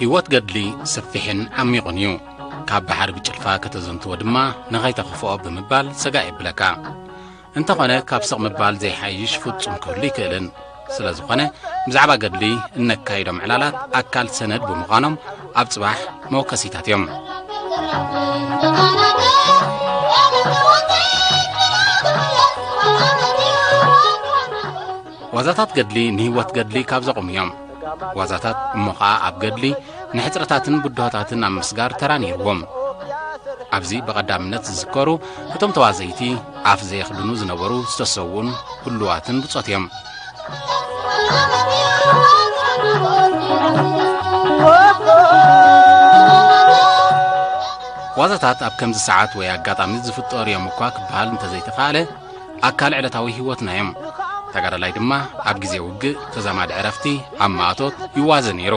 ህይወት ገድሊ ሰፊሕን ዓሚቑን እዩ። ካብ ባሕሪ ብጭልፋ ከተዘንትዎ ድማ ንኸይተኽፍኦ ብምባል ሰጋእ የብለካ። እንተኾነ ካብ ስቕ ምባል ዘይሓይሽ ፍጹም ክህሉ ይክእልን። ስለ ዝኾነ ብዛዕባ ገድሊ እነካይዶም ዕላላት ኣካል ሰነድ ብምዃኖም ኣብ ጽባሕ መወከሲታት እዮም። ዋዛታት ገድሊ ንህይወት ገድሊ ካብ ዘቑሙ እዮም። ዋዛታት እሞ ኸኣ ኣብ ገድሊ ንሕጽረታትን ብድሆታትን ኣብ ምስጋር ተራ ነይርዎም። ኣብዚ ብቐዳምነት ዝዝከሩ እቶም ተዋዘይቲ ኣፍ ዘየኽድኑ ዝነበሩ ዝተሰውኡን ህሉዋትን ብጾት እዮም። ዋዛታት ኣብ ከምዚ ሰዓት ወይ ኣጋጣሚ ዝፍጠሩ እዮም እኳ ክበሃል እንተዘይተኻእለ፣ ኣካል ዕለታዊ ህይወትና እዮም። ተጋዳላይ ድማ ኣብ ግዜ ውግእ ተዛማዲ ዕረፍቲ ኣብ ማእቶት ይዋዘ ነይሩ።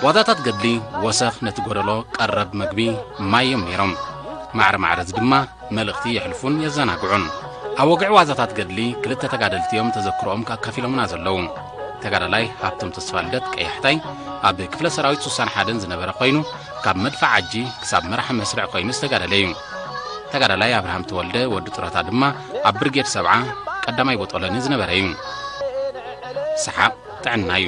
ዋዛታት ገድሊ ወሰኽ ነቲ ጎደሎ ቀረብ መግቢ ማይ እዮም ነይሮም። ማዕረ ማዕረ እዚ ድማ መልእኽቲ የሕልፉን የዘናግዑን። ኣብ ወግዒ ዋዛታት ገድሊ ክልተ ተጋደልቲ እዮም ተዘክሮኦም ኣካፊሎምና ዘለዉ። ተጋዳላይ ሃብቶም ተስፋልደት ቀያሕታይ ኣብ ክፍለ ሰራዊት ስሳን ሓደን ዝነበረ ኮይኑ፣ ካብ መድፍዕ ዓጂ ክሳብ መራሒ መስርዕ ኮይኑ ዝተጋደለ እዩ። ተጋዳላይ ኣብርሃም ተወልደ ወዲ ጡረታ ድማ ኣብ ብርጌድ ሰብዓ ቀዳማይ ቦጦለኒ ዝነበረ እዩ። ሰሓቕ ጥዕና እዩ።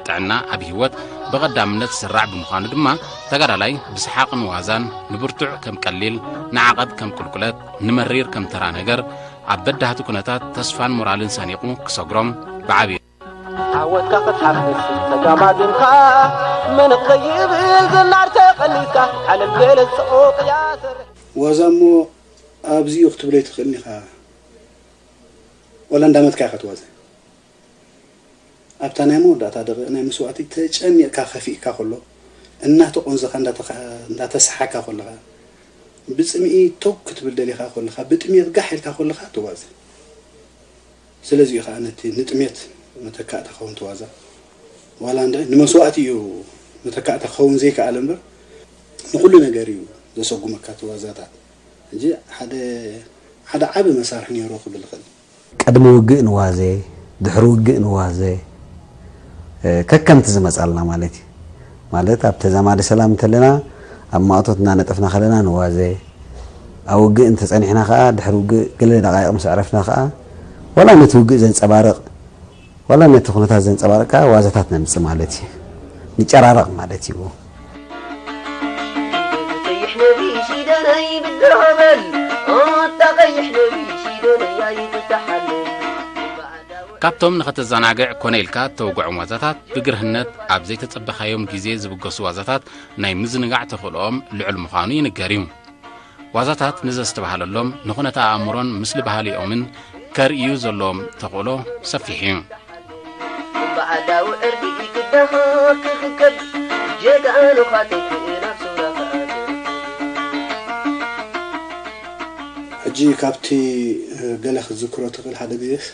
ጥዕና ኣብ ህይወት ብቐዳምነት ዝስራዕ ብምዃኑ ድማ፣ ተጋዳላይ ብሰሓቕን ዋዛን ንብርቱዕ ከም ቀሊል፣ ንዓቐብ ከም ቁልቁለት፣ ንመሪር ከም ተራ ነገር፣ ኣብ በዳህቲ ኩነታት ተስፋን ሞራልን ሰኒቑ ክሰግሮም ብዓብዩ ዓወትካ ክትሓፍስ ተጋማጊምካ፣ ምንቕ ዘይብል ዝናር ተቐኒትካ፣ ዓለም ገለ ጽዑቕ እያ ስርሕ። ዋዛ እሞ ኣብዚኡ ክትብሎ ኣይትኽእልን ኢኻ። ዋላ እንዳመትካ ኢኻ ትዋዘ። ኣብታ ናይ መወዳእታ ደቂቕ ናይ መስዋእቲ ተጨኒቕካ ከፊእካ ከሎ፣ እናተቖንዘኻ እንዳተኻ-፣ እንዳተሰሓካ ከለኻ፣ ብጽምኢ ቶግ ክትብል ደሊኻ ከለኻ፣ ብጥሜት ጋሕ ኢልካ ከለኻ ትዋዘ። ስለዚ እዩ ከዓ ነቲ ንጥሜት መተካእታ ክኸውን ተዋዛ። ዋላ እንደ ንመስዋእቲ እዩ መተካእታ ክኸውን ዘይከኣለ እምበር፣ ንኹሉ ነገር እዩ ዘሰጉመካ ተዋዛታት። ሕጂ ሓደ፣ ሓደ ዓቢ መሳርሒ ነይሩ ክብል ይኽእል። ቅድሚ ውግእ ንዋዘ፣ ድሕሪ ውግእ ንዋዘ፣ እ፣ ከከምቲ ዝመጻልና ማለት እዩ። ማለት ኣብ ተዛማዲ ሰላም እንተለና፣ ኣብ ማእቶት እናነጠፍና ከለና ንዋዘ። ኣብ ውግእ እንተጸኒሕና ከኣ፣ ድሕሪ ውግእ ገለ ደቃይቕ ምስ ኣዕረፍና ከኣ፣ ዋላ ነቲ ውግእ ዘንጸባርቕ፣ ዋላ ነቲ ኩነታት ዘንጸባርቕ ከኣ ዋዛታት ነምጽእ ማለት እዩ። ንጨራረቕ ማለት እዩ። ቀይሕ ነቢ ሽደነይ ብድር በል፣ ኦታ ቀይሕ ነቢ ሽደነይ ኣይትተሓለል። ካብቶም ንኸተዘናግዕ ኮነ ኢልካ እተውግዖም ዋዛታት፣ ብግርህነት ኣብ ዘይተጸበኻዮም ግዜ ዝብገሱ ዋዛታት ናይ ምዝንጋዕ ተኽእሎኦም ልዑል ምዃኑ ይንገር እዩ። ዋዛታት ንዘስተባህለሎም ንኹነተ ኣእምሮን ምስሊ ባህሊኦምን ከርእዩ ዘለዎም ተኽእሎ ሰፊሕ እዩ። ባዕዳዊ ዕርዲ ክዳኻ ክኽከብ፣ ጀጋኑኻ ተንክእ ናብ ሰውራ ክኣቱ። ሕጂ ካብቲ፣ እ፣ ገለ ክትዝክሮ ትኽእል ሓደ ግዜስ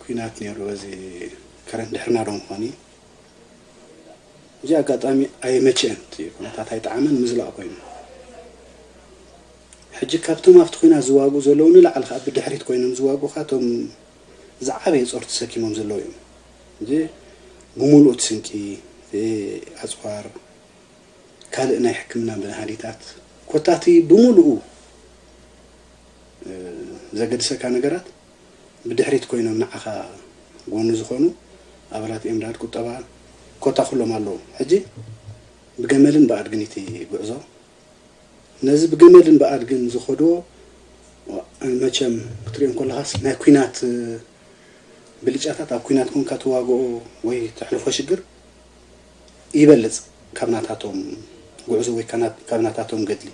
ኲናት ነይሩ፣ በዚ ከረን ድሕርና ዶ ምዃን እዩ። እዚ ኣጋጣሚ ኣይመቸን፣ እቲ ኩነታት ኣይጠዓመን፣ ምዝላቕ ኮይኑ። ሕጂ ካብቶም ኣብቲ ኲናት ዝዋግኡ ዘለዉ ንላዕሊ ኸኣ ብድሕሪት ኮይኖም ዝዋግኡ ኸኣ እቶም ዝዓበየ ጾር ተሰኪሞም ዘለዉ እዮም። እዚ ብምሉኡ እቲ ስንቂ፣ እቲ ኣጽዋር፣ ካልእ ናይ ሕክምና መድሃኒታት፣ ኮታ እቲ ብምሉኡ፣ እ፣ ዘገድሰካ ነገራት ብድሕሪት ኮይኖም ንዓኻ ጎኒ ዝኾኑ ኣባላት ኤምዳድ ቁጠባ ኮታ ኩሎም ኣለዉ። ሕጂ ብገመልን ብኣድግን እቲ ጉዕዞ። ነዚ ብገመልን ብኣድግን ዝኸድዎ መቸም ክትሪኦ እንከለኻስ ናይ ኲናት ብልጫታት፣ ኣብ ኲናት ኮንካ ትዋግኦ ወይ ተሕልፎ ሽግር ይበልጽ ካብ ናታቶም ጉዕዞ ወይ ካና-፣ ካብ ናታቶም ገድሊ።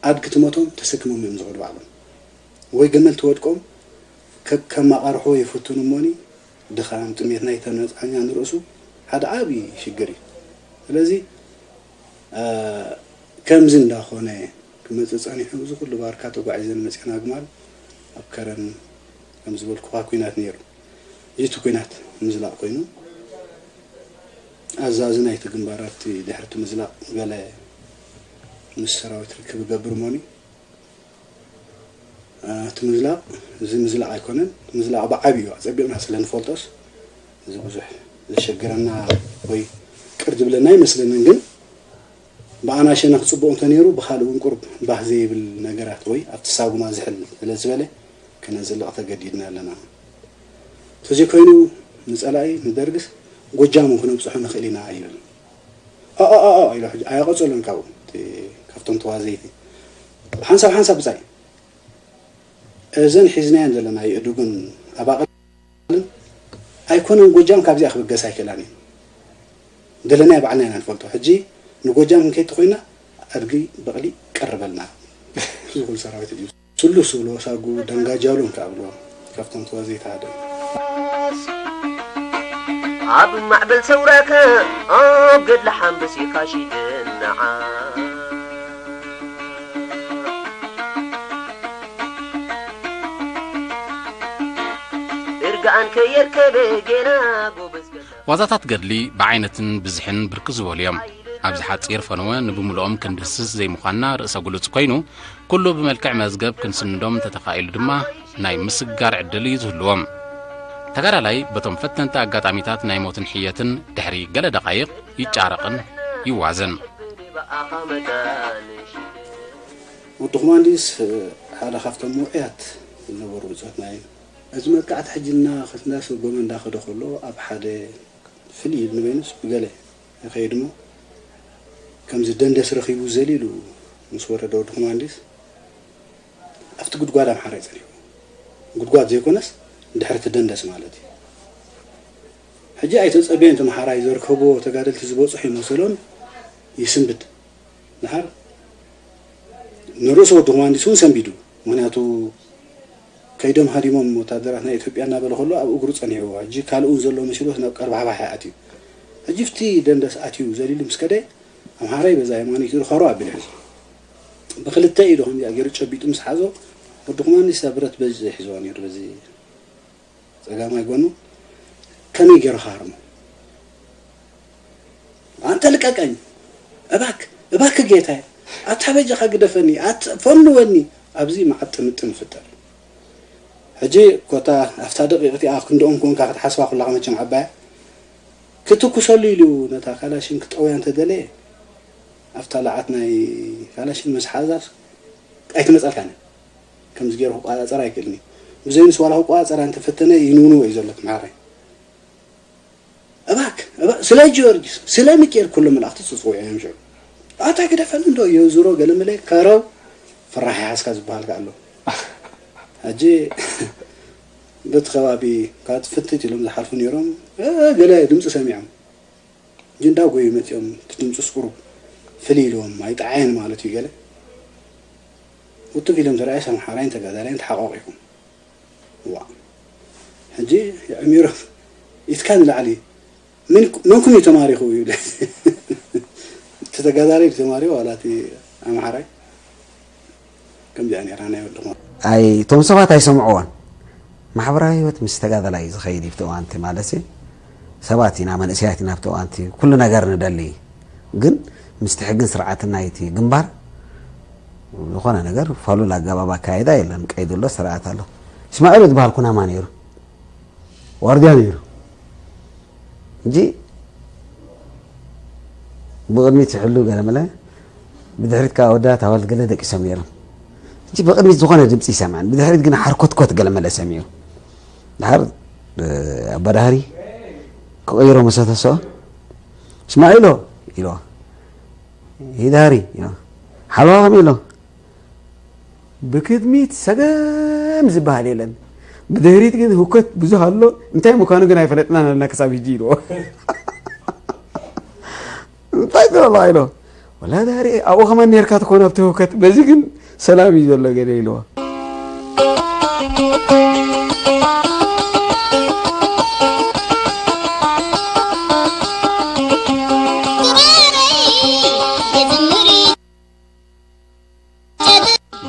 ኣድጊ ትሞቶም ተሰኪሞም እዮም ዝኸዱ ባዕሎም። ወይ ገመል ትወድቆም ከ-፣ ከማቓርሕዎ ይፍትኑ እሞኒ፣ ድኻም፣ ጥሜት ናይ ተመጻኛ ንርእሱ ሓደ ዓቢ ሽግር እዩ። ስለዚ፣ እ፣ ከምዚ እንዳኾነ ክመጽእ ጸኒሑ፣ እዚ ኩሉ ባርካ ተጓዒዘን መጺኣን ኣግማል ኣብ ከረን ከም ዝበልኩኻ ኲናት ነይሩ። እዚ እቲ ኲናት ምዝላቕ ኮይኑ፣ ኣዛዚ ናይቲ ግንባር ኣብቲ ድሕሪ እቲ ምዝላቕ ገለ ምስ ሰራዊት ርክብ ይገብር እሞኒ፣ እ፣ እቲ ምዝላቕ፣ እዚ ምዝላቕ ኣይኮነን። እቲ ምዝላቕ ብዓብዩ ኣጸቢቕና ስለ ንፈልጦስ፣ እዚ ብዙሕ ዘሸግረና ወይ ቅር ዝብለና ኣይመስለንን። ግን ብኣና ሸነኽ ጽቡቕ እንተነይሩ፣ ብኻልእ እውን ቁሩብ ባህ ዘይብል ነገራት ወይ ኣብቲ ሳጉማ ዝሕል ስለ ዝበለ፣ ከነዝልቕ ተገዲድና ኣለና። እንተዘይኮይኑ፣ ንጸላኢ፣ ንደርግስ፣ ጎጃም እውን ክነብጽሖ ንኽእል ኢና ይብል። ኦ፣ ኦ፣ ኦ፣ ኦ፣ ኢሉ ሕጂ ኣየቐጸሉን ካብኡ፣ እቲ፣ ካብቶም ተዋዘይቲ። ሓንሳብ ሓንሳብ ብጻይ። እዘን ሒዝናየን ዘለና የእዱግን ኣባቕልን ኣይኮነን፣ ጎጃም ካብዚኣ ክብገስ ኣይክእላን እዩ። ደለናዮ ባዕልና ኢና ንፈልጦ። ሕጂ ንጎጃም ክንከይድ ተኾይና፣ ኣድጊ፣ በቕሊ ቀርበልና። ዝኹሉ ሰራዊት እዩ። ስሉስ ዝብሎ ሳጉ፣ ደንጋጃሉን ከኣብሎ፣ ካብቶም ተዋዘይቲ ሓደ እዩ። ኣብ ማዕበል ሰውራካ፣ ኣብ ገድሊ ሓምብሲኻ ሽድንዓ። እርግኣን ከየርከበ ጌና ጎበዝ ገድሊ። ዋዛታት ገድሊ ብዓይነትን ብዝሕን ብርክት ዝበሉ እዮም። ኣብዚ ሓጺር ፈነወ ንብምልኦም ክንድህስስ ዘይምዃንና ርእሰ ግሉጽ ኮይኑ፣ ኩሉ ብመልክዕ መዝገብ ክንስንዶም እንተተኻኢሉ ድማ ናይ ምስግጋር ዕድል እዩ ዝህልዎም። ተጋዳላይ በቶም ፈተንቲ ኣጋጣሚታት ናይ ሞትን ሕየትን ድሕሪ ገለ ደቓይቕ ይጫረቕን ይዋዘን። ወዲ ኩማንዲስ ሓደ ካብቶም ውዑያት ዝነበሩ ብጾትና እዩ። እዚ መጥቃዕቲ ሕጂ እና-፣ እናሰጎመ እንዳኸደ ከሎ ኣብ ሓደ ፍልይ ኢሉ ንበይኑስ ብገለ ይኸይድ እሞ፣ ከምዚ ደንደስ ረኺቡ ዘሊሉ ምስ ወረደ ወዲ ኩማንዲስ፣ ኣብቲ ጉድጓድ ኣምሓራይ ጸኒሑ። ጉድጓድ ዘይኮነስ፣ ድሕሪ እቲ ደንደስ ማለት እዩ። ሕጂ ኣይተጸበየን፣ እቲ ኣምሓራይ ዘርከቦ ተጋደልቲ ዝበጽሑ ይመሰሎን ይስንብድ። ድሓር ንርእሱ ወዲ ኩማንዲስ እውን ሰንቢዱ። ምኽንያቱ፣ ከይዶም ሃዲሞም ወታደራት ናይ ኢትዮጵያ እናበለ ከሎ ኣብ እግሩ ጸኒሕዎ። ሕጂ ካልእ እውን ዘሎ መሲሎስ ናብ ቀርባሕባሕ ይኣትዩ። ሕጂ ኣብቲ ደንደስ ኣትዩ ዘሊሉ ምስ ከደ፣ ኣምሓራይ በዛ የማነይቲ ኢዱ ኸሮ ኣቢሉ ሒዙ። ብክልተ ኢዱ ከምዚኣ ገይሩ ጨቢጡ ምስ ሓዞ፣ ወዲ ኩማንዲስ እዛ ብረት በዚ ሒዝዋ ነይሩ፣ በዚ ጸጋማይ ጎኑ። ከመይ ገይሩ ክሃርሞ? ኣንተ ልቀቀኝ፣ እባክ፣ እባክ ጌታዬ፣ ኣታ በጃኻ ግደፈኒ፣ ኣት-፣ ፈንወኒ። ኣብዚ መዓት ጥምጥም ይፍጠር። ሕጂ ኮታ ኣብታ ደቂቕ እቲኣ ክንድኦም ኮንካ ክትሓስባ ኩላኻ መቸም ዓባያ። ክትኩሰሉ ኢሉ ነታ ካላሽን ክጠውያ እንተደለየ፣ ኣብታ ለዓት ናይ ካላሽን ምስ ሓዛስ ኣይትመጸልካን። ከምዚ ገይሩ ክቆጻጸር ኣይክእልን እዩ። ብዘይ ምስ ዋላ ክቆጻጸር እንተፈተነ ይንውንዎ እዩ ዘሎ እቲ መሓራይ። እባክ፣ እባ-፣ ስለ ጊዮርጊስ፣ ስለ ሚካኤል ኩሎም መላእኽቲ ተጸዊዖም እዮም ሽዑ። ኣታ ግደፈኒ እንዶ የዙሮ ገለ መለ ከረው ፍራሕ ይሓዝካ ዝበሃል ከኣ ኣሎ። ሕጂ በቲ ከባቢ ካብ ፍትት ኢሎም ዝሓልፉ ነይሮም፣ እ፣ ገለ ድምፂ ሰሚዖም። ጅንዳ ጎዩ መፂኦም፣ እቲ ድምፂ ስቁሩ ፍልይ ኢልዎም፣ ኣይጠዓየን ማለት እዩ ገለ። ውትፍ ኢሎም ተረኣየስ ኣምሓራይን ተጋዳላይን ተሓቋቂፎም። ዋ። ሕጂ የዕሚሮም፣ ኢትካ ንላዕሊ፣ ምን-፣ መንኩም እዩ ተማሪኹ ይብል። እቲ ተጋዳላይ እዩ ተማሪኹ፣ ዋላ እቲ ኣምሓራይ። ከምዚኣ ነይራ ናይ ወዲ ኹማ። ኣይ፣ እቶም ሰባት ኣይሰምዕዎን። ማሕበራዊ ህይወት ምስ ተጋዳላይ እዩ ዝኸይድ እዩ፣ ኣብቲ እዋንቲ ማለት እዩ። ሰባት ኢና፣ መንእሰያት ኢና፣ ኣብቲ እዋንቲ ኩሉ ነገር ንደሊ። ግን ምስቲ ሕግን ስርዓትን ናይቲ ግንባር ዝኾነ ነገር ፋሉል ኣገባብ ኣካይዳ የለን። ቀይዲ ኣሎ፣ ስርዓት ኣሎ። እስማኤል ዝበሃል ኩናማ ነይሩ። ዋርድያ ነይሩ። እንጂ ብቕድሚት ዝሕሉ ገለ መለ፣ ብድሕሪት ከኣ ኣወዳት ኣባላት ገለ ደቂሶም ነይሮም። እንጂ ብቕድሚት ዝኾነ ድምፂ ይሰምዐን፣ ብድሕሪት ግን ሓርኮትኮት ገለ መለ ሰሚዑ። ድሓር፣ እ፣ ኣባዳህሪ ክቕይሮ መሰ ተስኦ፣ "እስማዒሎ" ኢልዎ። "ይዳሪ" ኢልዎ። "ሓለዋ ከመይ ኣሎ?" ብቅድሚት ሰገም ዝበሃል የለን። ብድሕሪት ግን ህውከት ብዙሕ ኣሎ። እንታይ ምዃኑ ግን ኣይፈለጥናን ኣለና ክሳብ ሕጂ ኢልዎ። እንታይ ትብሎ ኢሎ። ወላ ዳሪ ኣብኡ ከማን ነርካ ትኾን ኣብቲ ህውከት። በዚ ግን ሰላም እዩ ዘሎ ገለ ኢልዎ።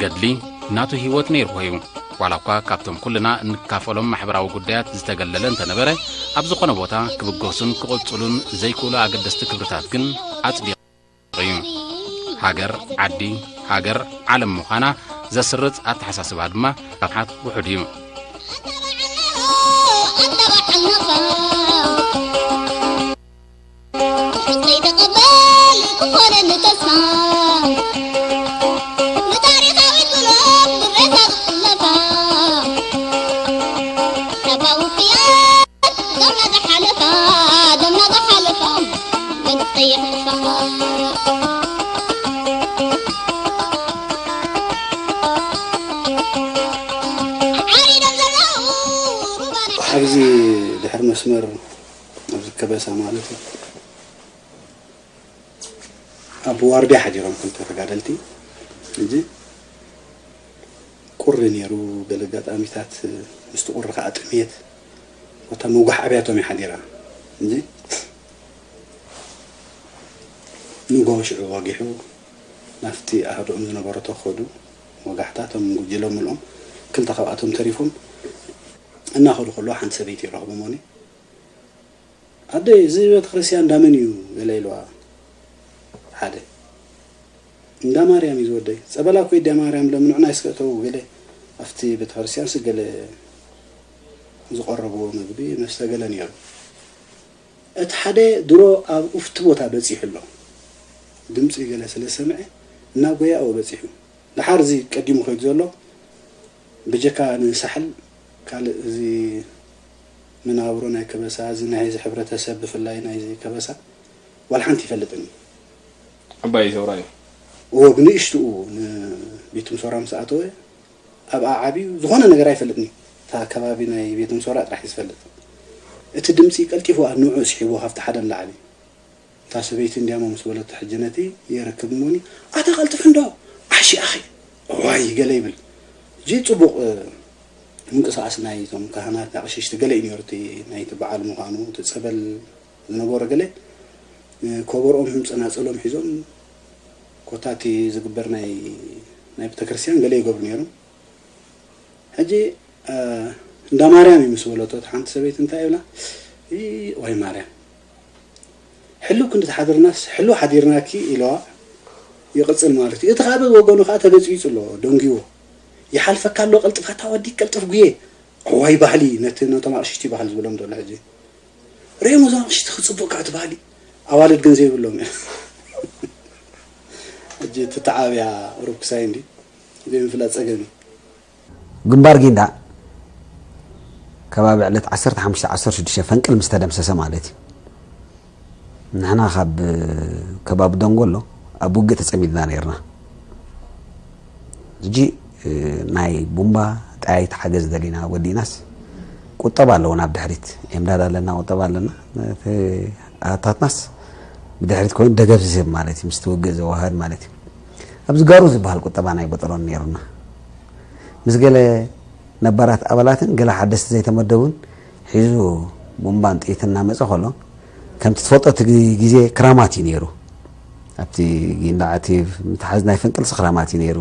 ገድሊ ናቱ ህይወት ነይርዎ እዩ። ዋላ እኳ ካብቶም ኩልና እንካፈሎም ማሕበራዊ ጉዳያት ዝተገለለ እንተነበረ፣ ኣብ ዝኾነ ቦታ ክብገሱን ክቕጽሉን ዘይክእሉ ኣገደስቲ ክብርታት ግን ኣጽዲቑ እዩ። ሃገር ዓዲ፣ ሃገር ዓለም ምዃና ዘስርጽ ኣተሓሳስባ ድማ ካብ ሓት ውሑድ እዩ። ዝኾነኒ ተስፋ ንታሪኻዊት ብሎክ ብሬሳ ዝጥለፋ ሰብኣዊ ክያት ደምና ዝሓለፋ ደምና ዝሓለፋ መንጽየት ንስኻ ዓሪዶም ዘለዉ ሩባና ኣብዚ ድሕሪ መስመር ኣብዚ ከበሳ ማለት እዩ። ኣብ ዋርድያ ሓዲሮም ክልተ ተጋደልቲ እንጂ ቁሪ ነይሩ። ገለ ኣጋጣሚታት ምስቲ ቁሪ ከዓ ጥሜት ወታ ምውጋሕ ኣብያቶም እዩ ሓዲራ እንጂ ንጎ ሽዑ ወጊሑ ናፍቲ ኣህዶኦም ዝነበሩ ተኸዱ። ወጋሕታ እቶም ጉጅለ ምልኦም ክልተ ካብኣቶም ተሪፎም እናኸዱ ከለዉ ሓንቲ ሰበይቲ ይረኽቡ ሞኒ ኣደይ፣ እዚ ቤተክርስትያን እንዳመን እዩ? ገለ ኢልዋ። ሓደ፣ እንዳ ማርያም እዩ ዝወደይ። ጸበላ እኮ እንዳ ማርያም ለምንዑና ይስከእተው ገለ ኣብቲ ቤተክርስትያን ስ ገለ ዝቐረብዎ ምግቢ መስተ ገለ ነይሩ። እቲ ሓደ ድሮ ኣብ ኡፍቲ ቦታ በጺሑ ኣሎ። ድምጺ ገለ ስለ ዝሰምዐ እናጎያ ኣብኡ በጺሑ። ደሓር እዚ ቀዲሙ ከይዱ ዘሎ ብጀካ ንሳሕል ካልእ እዚ መናብሮ ናይ ከበሳ፣ እዚ ናይ እዚ ሕብረተሰብ ብፍላይ ናይዚ ከበሳ ዋላ ሓንቲ ይፈልጥን እዩ። ዓባይ ሰውራ እዩ። እዎ፣ ብንእሽትኡ ንቤት ምሶራ ምስ ኣተወ ኣብኣ ዓብዩ ዝኾነ ነገር ኣይፈልጥን እዩ። እታ ከባቢ ናይ ቤት ምሶራ ጥራሕ እዩ ዝፈልጥ። እቲ ድምፂ ቀልጢፉ ኣብ ንዑ ስሒብዎ ካብቲ ሓደ ንላዕሊ። እታ ሰበይቲ እንዲያሞ ምስ በለቶ ሕጂ ነቲ የረክብ እሞኒ ኣታ ቀልጥፍ እንዶ ዓሺ ኣኺ ዋይ ገለ ይብል። እዚ ፅቡቕ ምንቅስቃስ ናይቶም ካህናት ኣቕሽሽቲ ገለ እዩ ነይሩ። እቲ ናይቲ በዓል ምዃኑ እቲ ፀበል ዝነበሮ ገለ ኮበርኦም ሒዞም ፀናፅሎም ሒዞም ኮታ እቲ ዝግበር ናይ ናይ ቤተክርስትያን ገለ ይገብሩ ነይሮም። ሕጂ እንዳ ማርያም እዩ ምስ በለቶ ሓንቲ ሰበይቲ እንታይ ይብላ ወይ ማርያም ሕልው ክንዲ ተሓድርናስ ሕልው ሓዲርናኪ ኢለዋ ይቕጽል ማለት እዩ። እቲ ካልእ ወገኑ ከዓ ተበጽቢጹ ኣሎ ደንጊዎ ይሓልፈካ ኣሎ ቀልጥፋታ ወዲ ቀልጥፍ ጉየ እዋይ ባህሊ ነቲ ነቶም ኣቕሽቲ ባህሊ ዝብሎም ዘሎ ሕጂ ርእዮም እዞም ኣቕሽቲ ክጽቡቕ ከዓ እቲ ባህሊ ኣዋልድ ግን ዘይብሎም ሕጂ እቲ ተዓብያ ሩክሳይ እንዲ ዘይምፍላጥ ጸገም እዩ። ግንባር ጊንዳዕ ከባቢ ዕለት ዓሰርተ ሓሙሽተ ዓሰርተ ሽዱሽተ ፈንቅል ምስ ተደምሰሰ ማለት እዩ። ንሕና ካብ ከባቢ ደንጎሎ ኣብ ውግእ ተጸሚድና ነይርና። ሕጂ ናይ ቡምባ ጠያይቲ ሓገዝ ደሊና ወዲእናስ ቁጠባ ኣለዎ ናብ ድሕሪት ኤምዳድ ኣለና ቁጠባ ኣለና ኣታትናስ ብድሕሪት ኮይኑ ደገፍ ዝህብ ማለት እዩ ምስቲ ውግእ ዘዋህድ ማለት እዩ። ኣብዚ ጋሩ ዝበሃል ቁጠባ ናይ በጠሎን ነይሩና። ምስ ገለ ነባራት ኣባላትን ገለ ሓደስቲ ዘይተመደቡን ሒዙ ቡምባን ጥይትን እናመፀ ከሎ ከምቲ ትፈልጦ እቲ ግዜ ክራማት እዩ ነይሩ። ኣብቲ ጊንዳዕ እቲ ምትሓዝ ናይ ፈንቅልሲ ክራማት እዩ ነይሩ።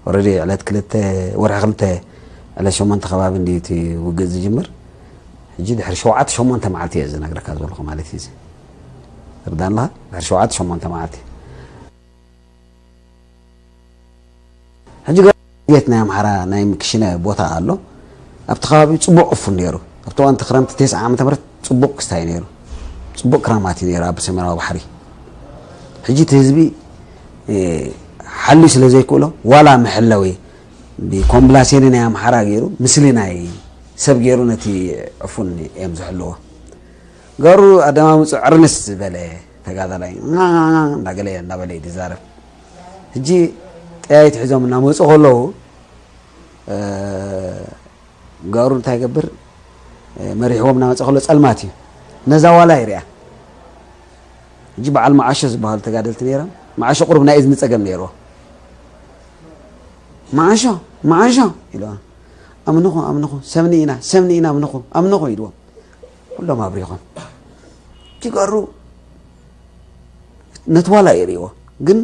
ኦረዲ ዕለት ክልተ ወርሒ ክልተ ዕለት ሸሞንተ ከባቢ እንዲ እቲ ውግእ ዝጅምር። ሕጂ ድሕሪ ሸውዓተ ሸሞንተ መዓልቲ እየ ዝነግረካ ዘለኹ ማለት እዩ። ትርዳን ኣለኻ ድሕሪ ሸውዓተ ሸሞንተ መዓልቲ ሕጂ ገ- ቤት ናይ ኣምሓራ ናይ ምክሽነ ቦታ ኣሎ ኣብቲ ከባቢ ፅቡቅ ዕፉን ነይሩ ኣብቲ ዋንቲ ክረምቲ ተስዓ ዓመተ ምህረት ፅቡቅ ክስታይ ነይሩ ፅቡቅ ክራማት እዩ ነይሩ ኣብ ሰሜናዊ ባሕሪ ሕጂ እቲ ህዝቢ ሓልዩ ስለ ዘይክእሎ ዋላ መሐለዊ ብኮምብላሴኒ ናይ ኣምሓራ ገይሩ ምስሊ ናይ ሰብ ገይሩ ነቲ ዕፉን እዮም ዝሕልዎ ገሩ ኣደማምፁ ዕርንስ ዝበለ ተጋዳላይ እንዳገለ እንዳበለ እዩ ዝዛረብ ሕጂ ጠያይት ሒዞም እናመፁ ከለዉ ገሩ እንታይ ገብር መሪሕዎም እናመፀ ከሎ ፀልማት እዩ ነዛ ዋላ ይሪኣ ሕጂ በዓል መዓሾ ዝበሃሉ ተጋደልቲ ነይሮም መዓሾ ቁሩብ ናይ እዝኒ ፀገም ነይርዎ መዓሾ መዓሾ ኢልዋ ኣምንኹ ኣምንኹ ሰምኒ ኢና ሰምኒ ኢና ኣምንኹ ኣምንኹ ኢልዎም ኩሎም ኣብሪኾም ጅጋሩ ነቲ ዋላ የርእዎ ግን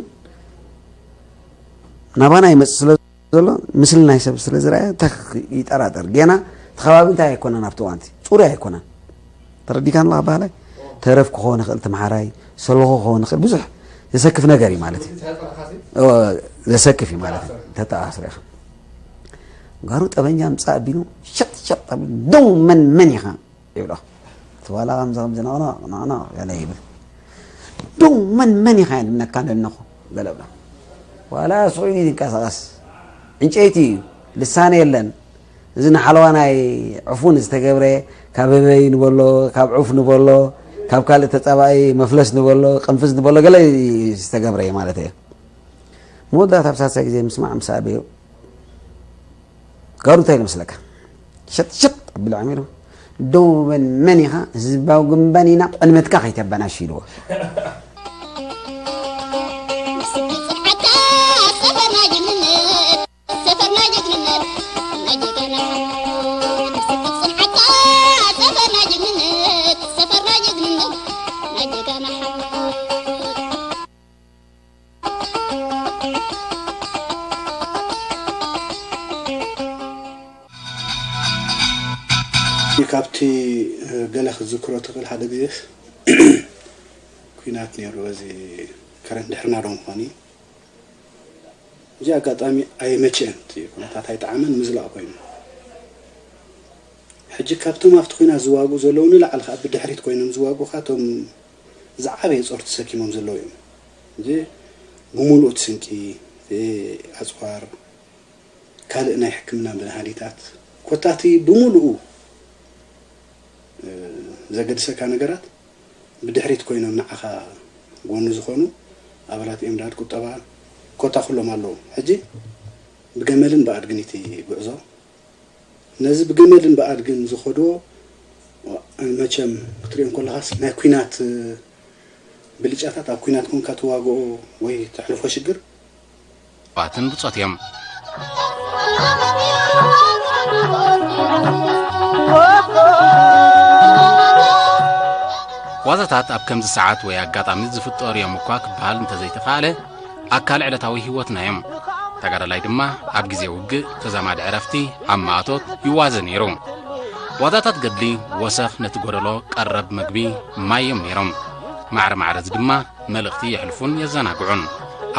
ናባና ይመፅእ ስለ ዘሎ ምስሊ ናይ ሰብ ስለ ዝረኣየ እንታይ ይጠራጠር ጌና እቲ ከባቢ እንታይ ኣይኮነን ኣብቲ እዋንቲ ፅሩይ ኣይኮነን ተረዲካን ኣለካ ባህላይ ተረፍ ክኸውን ይኽእል ትምሓራይ ሰልኾ ክኸውን ይኽእል ብዙሕ ዘሰክፍ ነገር እዩ ማለት እዩ ዘሰክፍ እዩ ማለት እዩ ተተኣስረ ኢኻ ጋሩ ጠበንጃ ምፃእ ኣቢሉ ሸጥ ሸጥ ኣቢሉ ደው መን መን ኢኻ ይብሎ እቲ ዋላ ከምዚ ከምዚ ነቕነቕ ነቕነቕ ገለ ይብል ደው መን መን ኢኻ ንብለካ ኣለንኹ ገለ ብላ። ዋላ ስዑዲ ይንቀሳቐስ ዕንጨይቲ እዩ፣ ልሳነ የለን። እዚ ንሓለዋ ናይ ዕፉን ዝተገብረ፣ ካብ ህበይ ንበሎ፣ ካብ ዑፍ ንበሎ፣ ካብ ካልእ ተጻባኢ መፍለስ ንበሎ፣ ቅንፍዝ ንበሎ፣ ገለ ዝተገብረ እዩ ማለት እየ። መወዳእታ ኣብ ሳልሳይ ግዜ ምስማዕ ምስ ኣበዮ፣ ጋሩ እንታይ ኢሉ መስለካ? ሸጥ ሸጥ ኣቢሉ ዓሚሩ፣ ደው በል መን ኢኻ? ህዝባዊ ግንባር ኢና፣ ቅድመትካ ከይተበላሽ ኢልዎ። ካብቲ ገለ ክትዝክሮ ትኽእል፣ ሓደ ግዜስ ኲናት ነይሩ። በዚ ከረን ድሕርና ዶ ምዃን እዩ? እዚ ኣጋጣሚ ኣይመቸን፣ እቲ ኩነታት ኣይጠዓመን፣ ምዝላቕ ኮይኑ። ሕጂ ካብቶም ኣብቲ ኲናት ዝዋግኡ ዘለዉ ንላዕሊ ከዓ ብድሕሪት ኮይኖም ዝዋግኡ ከዓ እቶም ዝዓበየ ጾር ተሰኪሞም ዘለዉ እዮም። እዚ ብምሉእ እቲ ስንቂ፣ እቲ ኣጽዋር፣ ካልእ ናይ ሕክምና መድሃኒታት፣ ኮታ እቲ ብምሉኡ ዘገድሰካ ነገራት ብድሕሪት ኮይኖም ንዓኻ ጎኒ ዝኾኑ ኣባላት ኤምዳድ ቁጠባ ኮታ ኩሎም ኣለዉ። ሕጂ ብገመልን ብኣድግን እቲ ጉዕዞ። ነዚ ብገመልን ብኣድግን ዝኸድዎ መቸም ክትሪኦም ከለኻስ ናይ ኲናት ብልጫታት ኣብ ኲናት ኮንካ ትዋግኦ ወይ ተሕልፎ ሽግር። ባትን ብጾት እዮም። ዋዛታት ኣብ ከምዚ ሰዓት ወይ ኣጋጣሚ ዝፍጠሩ እዮም እኳ ክበሃል እንተዘይተኻእለ፣ ኣካል ዕለታዊ ህይወትና እዮም። ተጋዳላይ ድማ ኣብ ግዜ ውግእ፣ ተዛማዲ ዕረፍቲ፣ ኣብ ማእቶት ይዋዘ ነይሩ። ዋዛታት ገድሊ ወሰኽ ነቲ ጎደሎ ቀረብ መግቢ፣ ማይ እዮም ነይሮም። ማዕረ ማዕረ እዚ ድማ መልእኽቲ የሕልፉን የዘናግዑን።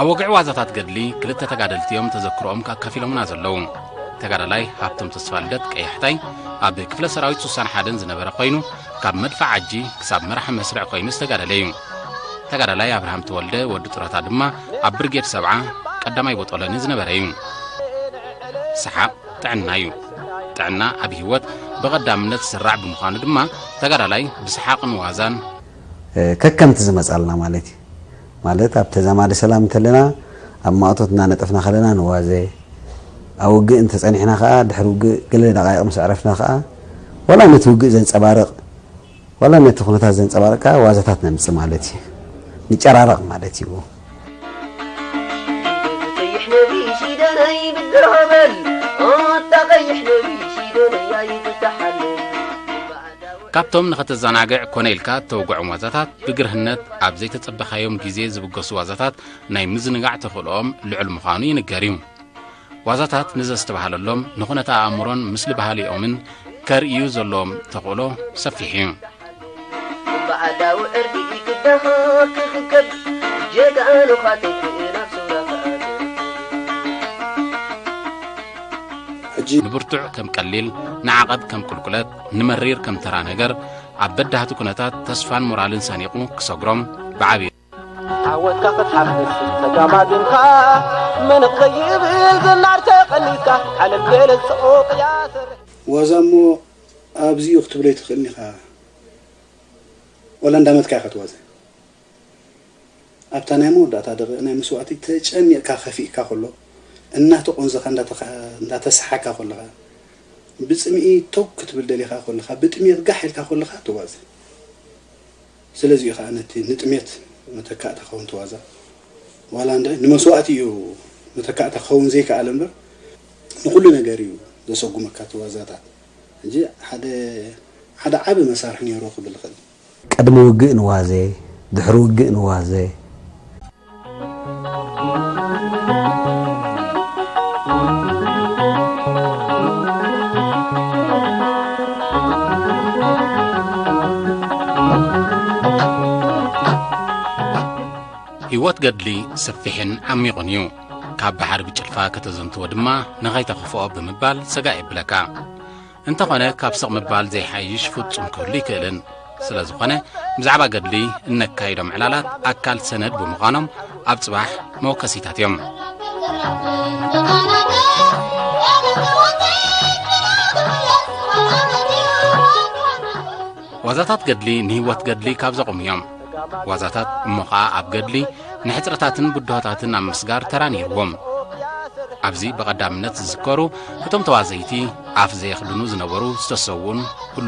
ኣብ ወግዒ ዋዛታት ገድሊ ክልተ ተጋደልቲ እዮም ተዘክሮኦም ኣካፊሎምና ዘለዉ። ተጋዳላይ ሃብቶም ተስፋልደት ቀያሕታይ ኣብ ክፍለ ሰራዊት ስሳን ሓደን ዝነበረ ኮይኑ ካብ መድፍዕ ዓጂ ክሳብ መራሒ መስርዕ ኮይኑ ዝተጋደለ እዩ። ተጋዳላይ ኣብርሃም ተወልደ ወዲ ጡረታ ድማ ኣብ ብርጌድ ሰብዓ ቀዳማይ ቦጦለኒ ዝነበረ እዩ። ሰሓቕ ጥዕና እዩ። ጥዕና ኣብ ህይወት ብቐዳምነት ዝስራዕ ብምዃኑ ድማ ተጋዳላይ ብሰሓቕን ዋዛን ከከምቲ ዝመጻልና ማለት እዩ። ማለት ኣብ ተዛማዲ ሰላም እንተለና ኣብ ማእቶት እናነጠፍና ከለና ንዋዘ፣ ኣብ ውግእ እንተጸኒሕና ከኣ ድሕሪ ውግእ ገለ ደቓይቕ ምስ ኣዕረፍና ከኣ ዋላ ነቲ ውግእ ዘንጸባርቕ ዋላ ነቲ ኩነታት ዘንጸባርቕ ከኣ ዋዛታት ነምጽእ ማለት እዩ። ንጨራረቕ ማለት እዩ። ቀይሕ ነብሪ ሲደነይ ብድር በል ኣታ ቀይሕ ነብሪ ሲደነይ ኣይትተሓለል። ካብቶም ንኸተዘናግዕ ኮነ ኢልካ እተውግዖም ዋዛታት ብግርህነት ኣብ ዘይተጸበኻዮም ግዜ ዝብገሱ ዋዛታት ናይ ምዝንጋዕ ተኽእሎኦም ልዑል ምዃኑ ይንገር እዩ። ዋዛታት ንዘስተብሃለሎም ንኹነተ ኣእምሮን ምስሊ ባህሊኦምን ከርእዩ ዘለዎም ተኽእሎ ሰፊሕ እዩ። ብኣዳዊ ዕርዲ ክዳኻ ክኽከብ ጀጋኑ ኻተኩ ናብ ሰውራ ክኣቱ። ሕጂ ንብርቱዕ ከም ቀሊል፣ ንዓቐብ ከም ቁልቁለት፣ ንመሪር ከም ተራ ነገር፣ ኣብ በዳህቲ ኩነታት ተስፋን ሞራልን ሰኒቑ ክሰግሮም ብዓብዩ ዓወትካ ክትሓፍስ ተጋማጊምካ ምንቕ ዘይብል ዝናር ተቐኒትካ ዓለም ገለ ጽዑቕ እያ ስርሕ ዋዛ እሞ ኣብዚኡ ክትብሎ ኣይትኽእልን ኢኻ። ወላ እንዳመትካ ኢኻ ትዋዘ። ኣብታ ናይ መወዳእታ ደቂቕ ናይ መስዋእቲ ተጨኒቕካ ከፊእካ ከሎ እናተቖንዘኻ እንዳተኻ- እንዳተሰሓካ ከለኻ ብጽምኢ ቶግ ክትብል ደሊኻ ከለኻ ብጥሜት ጋሕ ኢልካ ከለኻ ትዋዘ። ስለዚ እዩ ከዓ ነቲ ንጥሜት መተካእታ ክኸውን ተዋዛ ዋላ እንደ ንመስዋእቲ እዩ መተካእታ ክኸውን ዘይከኣለ እምበር ንኩሉ ነገር እዩ ዘሰጉመካ ተዋዛታት እንጂ ሓደ ሓደ ዓቢ መሳርሒ ነይሩ ክብል ይኽእል። ቅድሚ ውግእ ንዋዘ፣ ድሕሪ ውግእ ንዋዘ። ህይወት ገድሊ ሰፊሕን ዓሚቑን እዩ። ካብ ባሕሪ ብጭልፋ ከተዘንትዎ ድማ ንኸይተኽፍኦ ብምባል ሰጋእ የብለካ። እንተኾነ ካብ ስቕ ምባል ዘይሓይሽ ፍጹም ክህሉ ኣይክእልን። ስለ ዝኾነ፣ ብዛዕባ ገድሊ እነካይዶም ዕላላት ኣካል ሰነድ ብምዃኖም፣ ኣብ ጽባሕ መወከሲታት እዮም። ዋዛታት ገድሊ ንህይወት ገድሊ ካብ ዘቑሙ እዮም። ዋዛታት እሞ ኸኣ ኣብ ገድሊ ንሕጽረታትን ብድሆታትን ኣብ ምስጋር ተራ ነይርዎም። ኣብዚ ብቐዳምነት ዝዝከሩ እቶም ተዋዘይቲ ኣፍ ዘየኽድኑ ዝነበሩ ዝተሰውኡን ህሉ